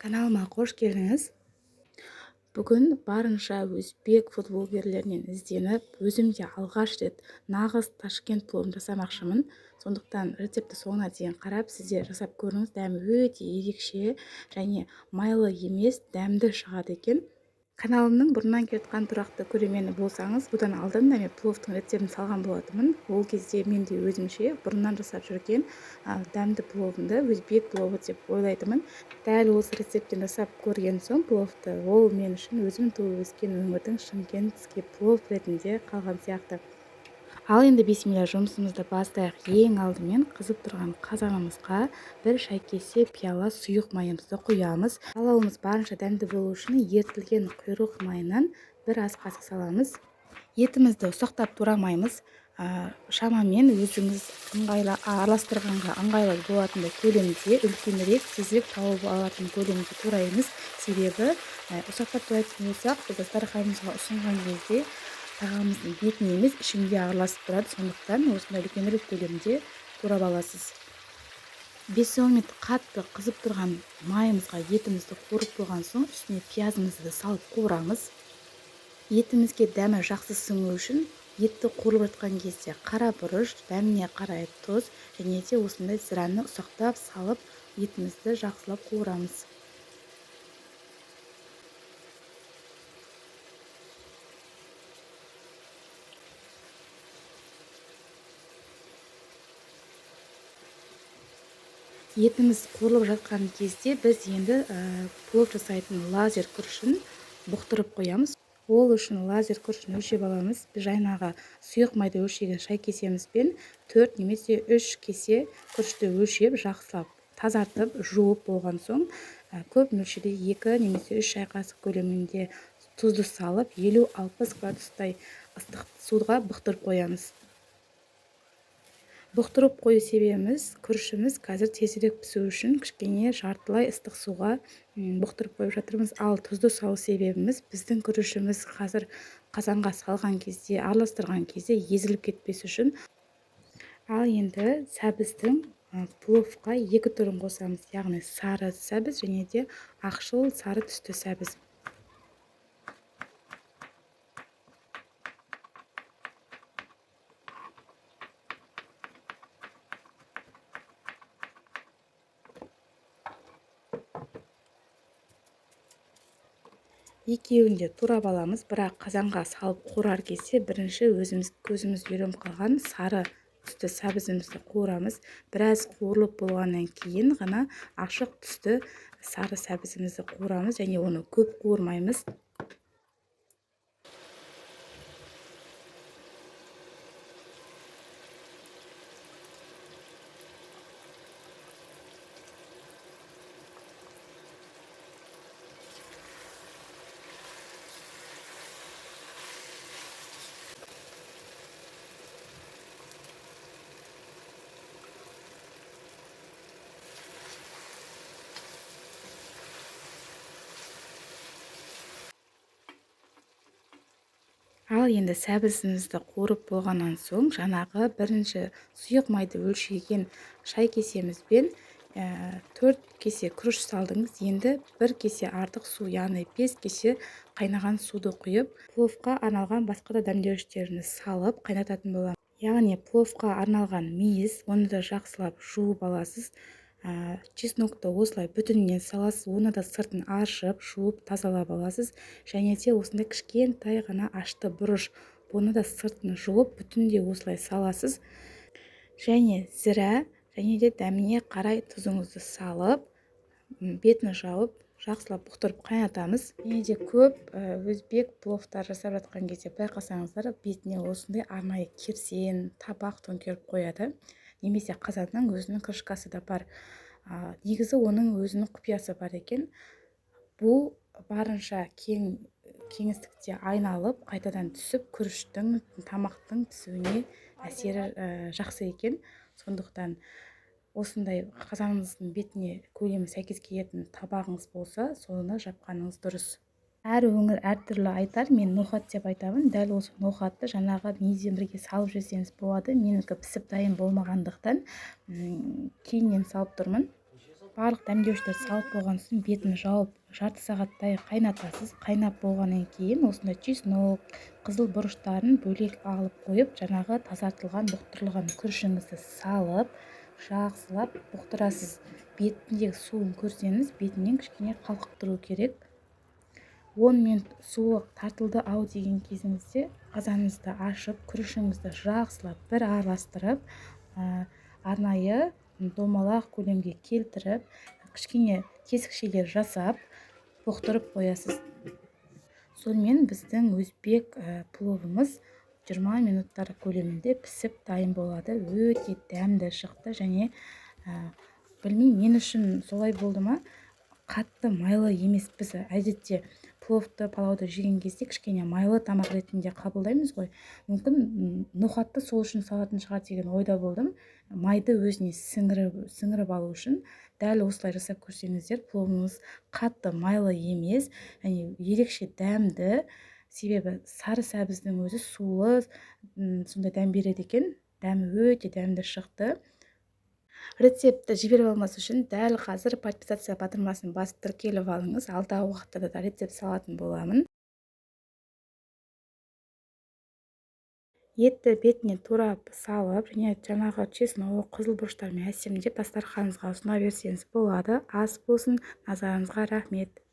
Каналыма қош келдіңіз. Бүгін барынша өзбек фудблогерлерінен ізденіп, өзім де алғаш рет нағыз Ташкент пловын жасамақшымын. Сондықтан рецептті соңына дейін қарап, сіз де жасап көріңіз. Дәмі өте ерекше және майлы емес, дәмді шығады екен. Каналымның бұрыннан келе жатқан тұрақты көрермені болсаңыз, бұдан алдын да мен пловтың рецептін салған болатынмын. Ол кезде мен де өзімше бұрыннан жасап жүрген дәмді пловымды өзбек пловы деп ойлайтынмын. Дәл осы рецепттен жасап көрген соң пловты, ол мен үшін өзім туып өскен өңірдің шымкентский плов ретінде қалған сияқты. Ал енді бисмилля, жұмысымызды бастайық. Ең алдымен қызып тұрған қазанымызға бір шай кесе пиала сұйық майымызды құямыз. Палауымыз барынша дәмді болу үшін ерітілген құйрық майынан бір ас қасық саламыз. Етімізді ұсақтап турамаймыз. Шамамен өзіңіз ыңғайлы араластырғанға ыңғайлы болатындай көлемде, үлкенірек, тезірек тауып алатын көлемде тураймыз. Себебі ұсақтап турайтын болсақ, біз дастарханымызға ұсынған кезде тағамымыздың бетіне емес, ішінде араласып тұрады. Сондықтан осындай үлкенірек көлемде турап аласыз. 5-10 минут қатты қызып тұрған майымызға етімізді қуырып болған соң, үстіне пиязымызды салып қуырамыз. Етімізге дәмі жақсы сіңу үшін етті қуырып жатқан кезде қара бұрыш, дәміне қарай тұз және де осындай зираны ұсақтап салып, етімізді жақсылап қуырамыз. Етіміз қуырылып жатқан кезде біз енді плов жасайтын лазер күрішін бұқтырып қоямыз. Ол үшін лазер күрішін өлшеп аламыз. Біз жаңағы сұйық майды өлшеген шай кесемізбен 4 немесе 3 кесе күрішті өлшеп, жақсылап тазартып, жуып болған соң, көп мөлшерде 2 немесе 3 шай қасық көлемінде тұзды салып, елу-алпыс градустай ыстық суға бұқтырып қоямыз. Бұқтырып қою себебіміз, күрішіміз қазір тезірек пісу үшін кішкене жартылай ыстық суға бұқтырып қойып жатырмыз. Ал тұзды салу себебіміз, біздің күрішіміз қазір қазанға салған кезде, араластырған кезде езіліп кетпес үшін. Ал енді сәбіздің пловқа екі түрін қосамыз, яғни сары сәбіз және де ақшыл сары түсті сәбіз. Екеуін де турап аламыз, бірақ қазанға салып қуырар кезде бірінші өзіміз көзіміз үйреніп қалған сары түсті сәбізімізді қуырамыз. Біраз қуырылып болғаннан кейін ғана ашық түсті сары сәбізімізді қуырамыз және оны көп қуырмаймыз. Ал енді сәбізімізді қуырып болғаннан соң, жаңағы бірінші сұйық майды өлшеген шай кесемізбен 4 кесе күріш салдыңыз. Енді 1 кесе артық су, яғни 5 кесе қайнаған суды құйып, пловқа арналған басқа да дәмдеуіштерін салып қайнататын боламыз. Яғни пловқа арналған мейіз, оны да жақсылап жуып аласыз. Чеснокты осылай бүтінінен саласыз, оны да сыртын аршып, жуып, тазалап аласыз. Және де осындай кішкентай ғана ашты бұрыш, бұны да сыртын жуып, бүтіндей осылай саласыз. Және зіра, және де дәміне қарай тұзыңызды салып, бетін жауып, жақсылап бұқтырып қайнатамыз. Және де көп өзбек пловтар жасап жатқан кезде байқасаңыздар, бетіне осындай арнайы керсен, табақ төңкеріп қояды. Немесе қазанның өзінің крышкасы да бар. Негізі оның өзінің құпиясы бар екен. Бұл барынша кең кеңістікте айналып, қайтадан түсіп, күріштің, тамақтың пісуіне әсері жақсы екен. Сондықтан осындай қазаныңыздың бетіне көлемі сәйкес келетін табағыңыз болса, соны жапқаныңыз дұрыс. Әр өңір әртүрлі айтар, мен ноқат деп айтамын. Дәл осы ноқатты жаңағы мейізбен бірге салып жесеңіз болады. Менікі пісіп дайын болмағандықтан, кейіннен салып тұрмын. Барлық дәмдеуіштерді салып болған соң бетін жауып жарты сағаттай қайнатасыз. Қайнап болғаннан кейін осындай чеснок, қызыл бұрыштарын бөлек алып қойып, жаңағы тазартылған, бұқтырылған күрішіңізді салып, жақсылап бұқтырасыз. Бетіндегі суын көрсеңіз, бетінен кішкене қалқып тұру керек. 10 минут суы тартылды ау деген кезіңізде қазаныңызды ашып, күрішіңізді жақсылап бір араластырып, арнайы домалақ көлемге келтіріп, кішкене тесікшелер жасап, бұқтырып қоясыз. Сонымен біздің өзбек пловымыз 20 минуттар көлемінде пісіп дайын болады. Өте дәмді шықты және білмеймін, мен үшін солай болды ма, қатты майлы емес. Біз әдетте пловты, палауды жеген кезде кішкене майлы тамақ ретінде қабылдаймыз ғой. Мүмкін ноқатты сол үшін салатын шығар деген ойда болдым. Майды өзіне сіңіріп алу үшін дәл осылай жасап көрсеңіздер, пловыңыз қатты майлы емес және ерекше дәмді. Себебі сары сәбіздің өзі сулы, сондай дәм береді екен. Дәмі өте дәмді шықты. Рецептті жіберіп алмас үшін дәл қазір подписаться батырмасын басып тіркеліп алыңыз. Алдағы уақытта да рецепт салатын боламын. Етті бетіне турап салып, және жаңағы чеснок, қызыл бұрыштармен әсемдеп дастарханыңызға ұсына берсеңіз болады. Ас болсын, назарыңызға рахмет.